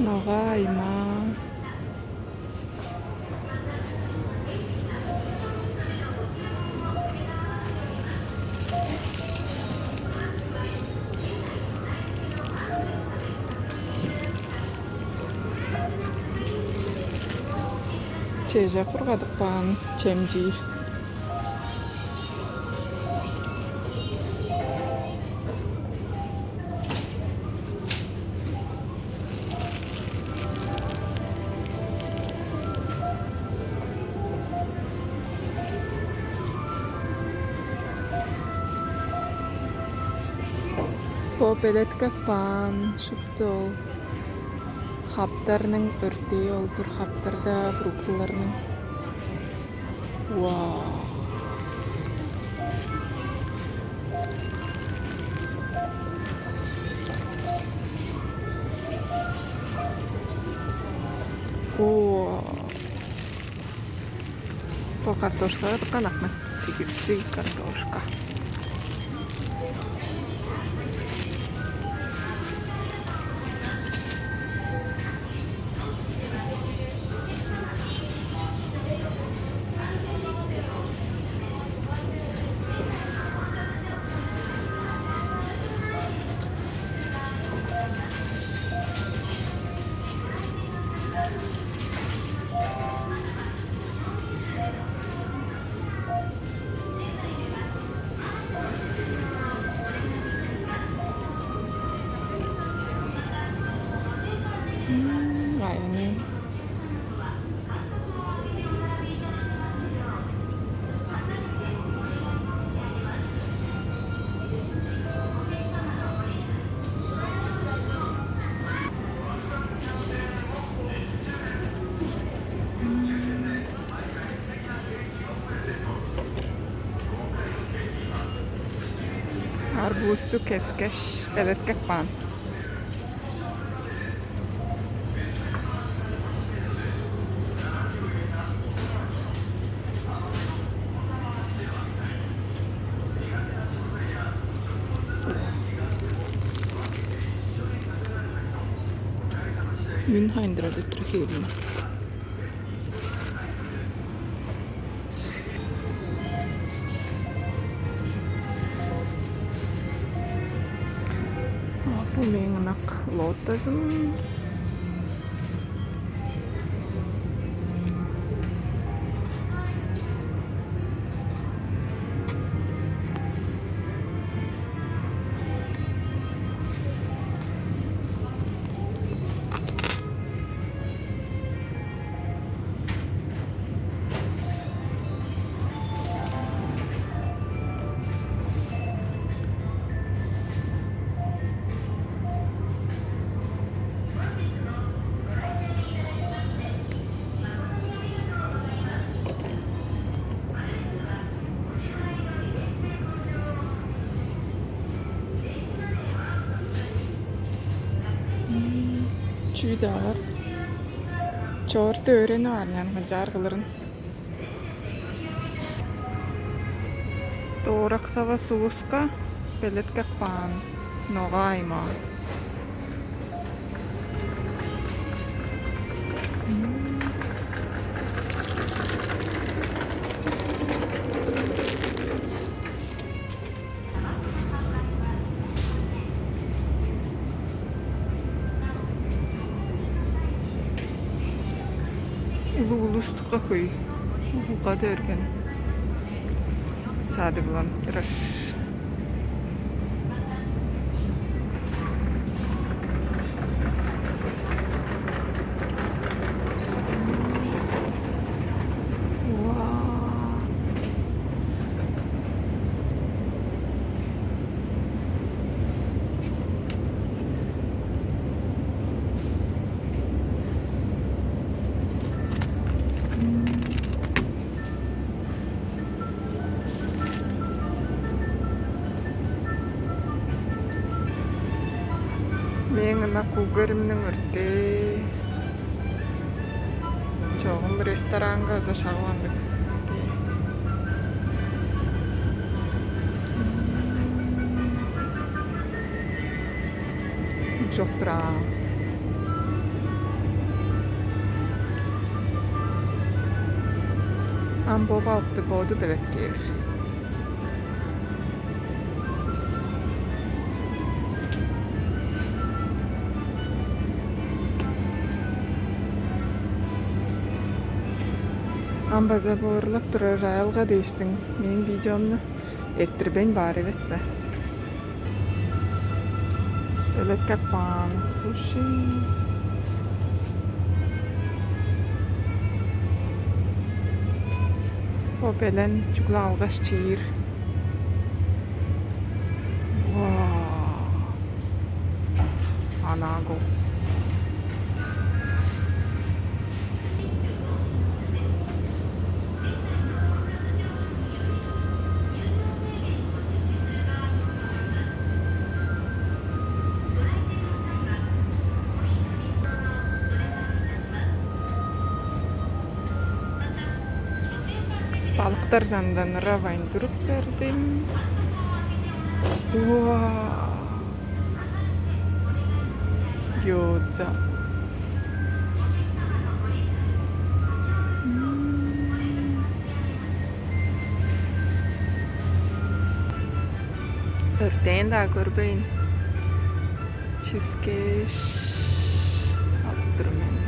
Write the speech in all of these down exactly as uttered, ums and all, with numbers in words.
Ногаа аймаа. Чеже кургадып каан чемчиир. Бо белеткеп каан шупту ол хаптарның өртээ ол-дур, хаптарда фруктыларның. Вау! О! Бо картошкага дыка ынакмын. Чигирсиг картошка. М, ай, аны. Арбузту кескеш, белеткеп каан. Үн хайындырар өттүр хээрим. А, бо мээң ынак лотозум. Чүү-даа бар. Чоорту өөренип аар, ынчан канчаар кылырын. Дорак сава сулуска белеткеп каан. Ногаа аймаа. Улуг улустукка хөй угулга дээрген сады булан турар. Вау! Мээң ынак кугеримниң өртээ. Чогум ресторанга база шагып андыг. Чок-тур аа. Ам бо балыкты боду белеткээр. Ам база боорлап турар аялга дээштиң мээң видеомну эрттирбейн баар эвес бе? Белеткеп каан суши. Бо белен чүгле алгаш чиир. Вау. Анаго. Балыктар чанындан ырап айындырып бердим. Уа. Гёдза. М. Өртээн-даа көрбейн. Чизкеш алып тур мен.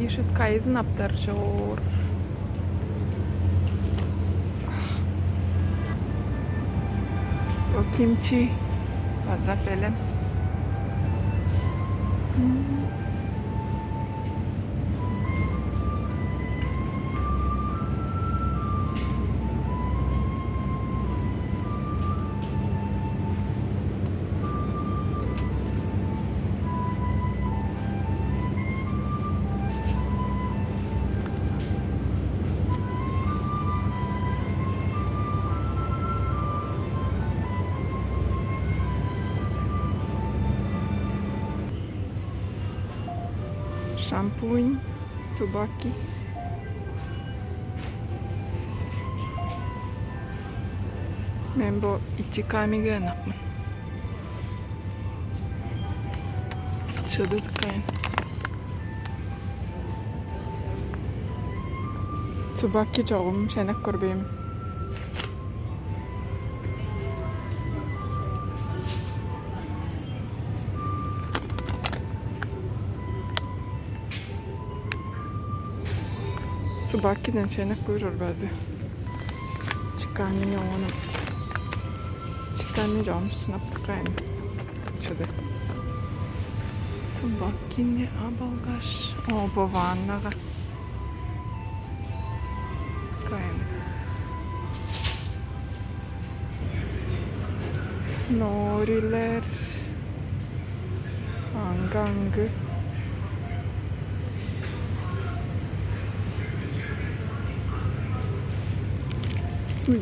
Ишут кайызын аптар чоор. О, кимчи база белен. Шампунь, Цубаки. Мен бо Ичикамиге ынакмын. Чыдыткайн. Цубаки чогум шенек көрбейм. Цубакиден шенек көөр орбазы. Чиккаанын оонун. Чиккаанын чогум сынап тыккайн. Чыды. Цубакини ап алгаш, о, бо ваннага. Кайын. Норилер. Аңгы-аңгы. Уй.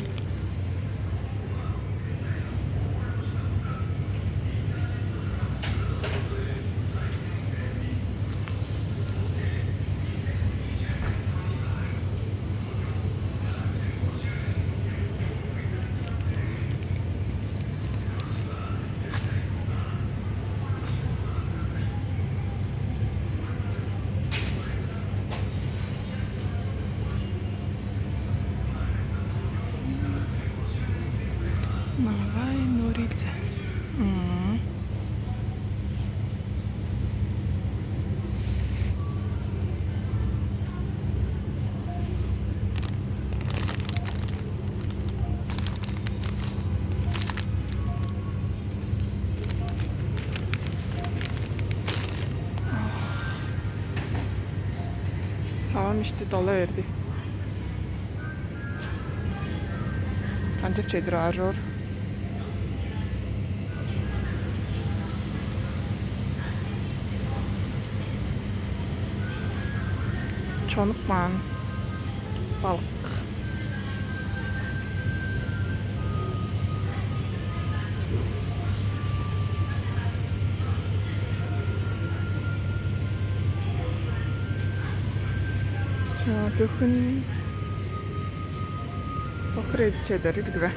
Мавай нурица. М. Савам ишти дола берди. Канчап чедир ааржоор? Чонуп каан балык. Чаа, бөгүн бо хире эзи чедер ирги бе?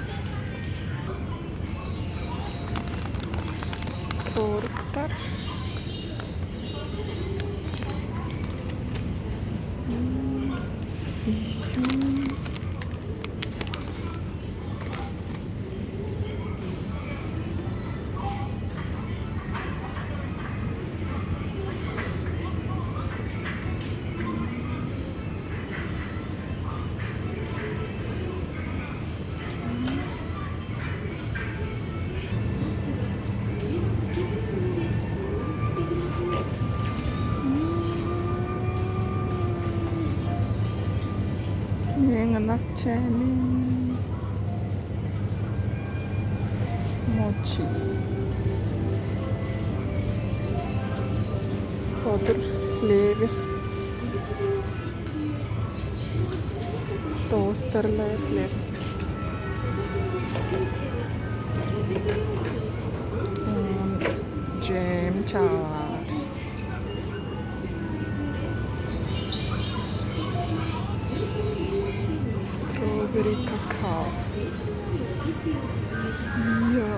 Оруктар. М, изюм. Мээң ынак чемим. Мочи. Бодур хлеби. Тостерлер хлеб. М, джем чаар. Стробери какао. Йо.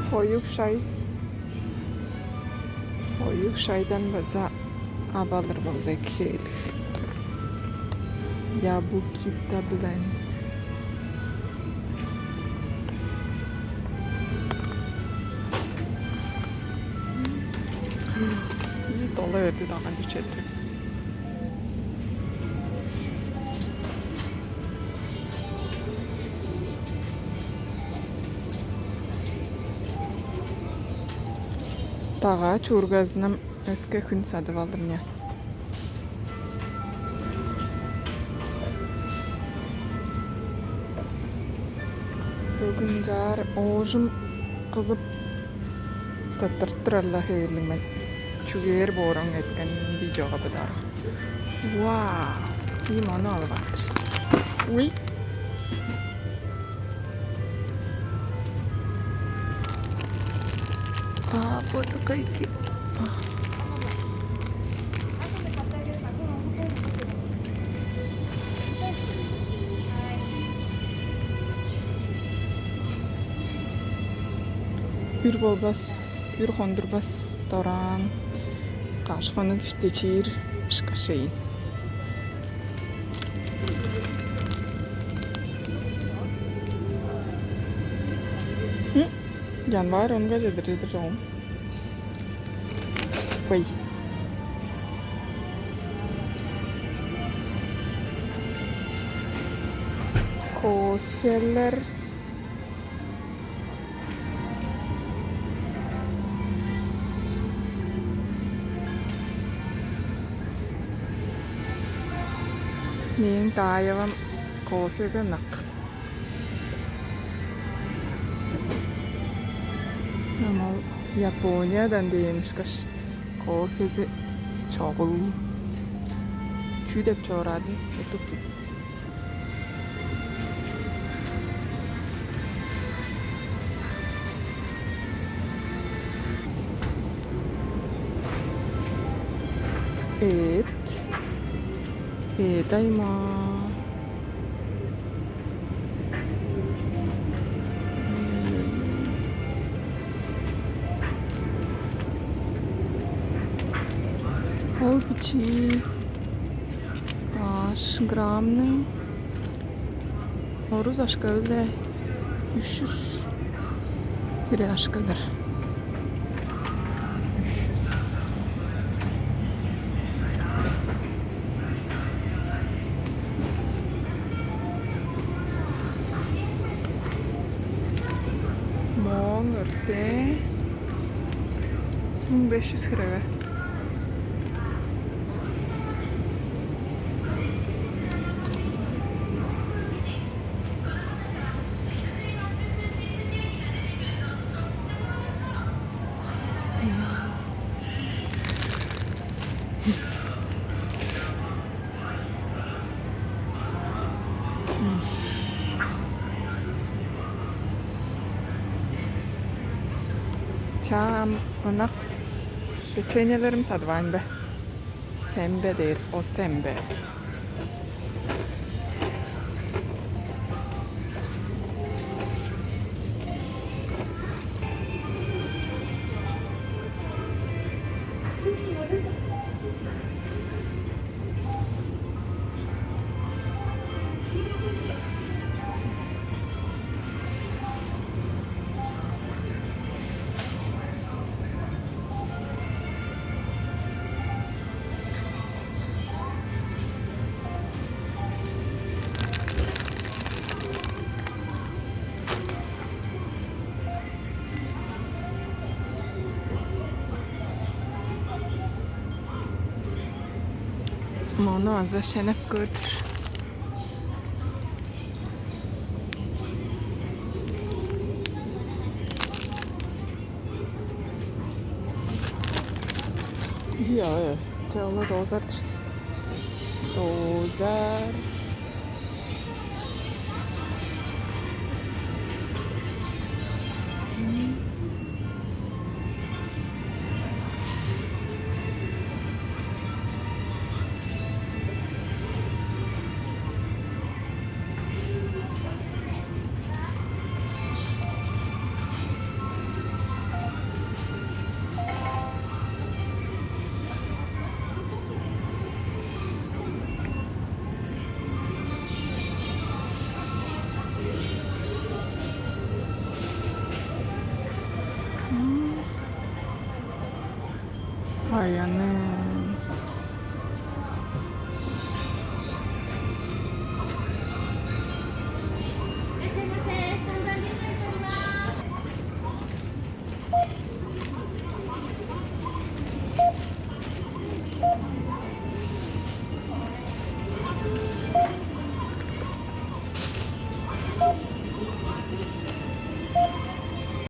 Хоюг шай. Хоюг шайдан база ап алыр болза экии. Ябукита билен. Ии, дола берди даган чүчедир. Дагаа чуургазынам өске хүн садып алдым я. Бөгүн чаар оожум кызып тырттырып турар-ла хевирлиг мен. Чүгээр бооруң эрткен видеога быдар. Вау! Ийи мону алып артыр. Уй! А, вот такой ки-, а. Үр болбас, үр хондурбас дораан, каш хонук ишти чиир ышкаш ийин. М? Январь онга чедир, чедир чогум. Ой. Кофелер. Мээң даайывам кофеге ынак. Ам ол Япониядан дээн ышкаш, кофези чогул. Чүү деп чоораадын уттуп. Эът. Эът аймаа. Ол бичии баш граммның орус акша-биле үш чүс хире акша-дыр. Мооң өртээ муң беш чүс хире бе? Чаа, ам ынак печеньелерим садып аайн бе? Сембе дээр, о сембе. Мону азы шенеп көрдүр. Ийе, чыылы доозар-дыр. Доозар. Ай, аны.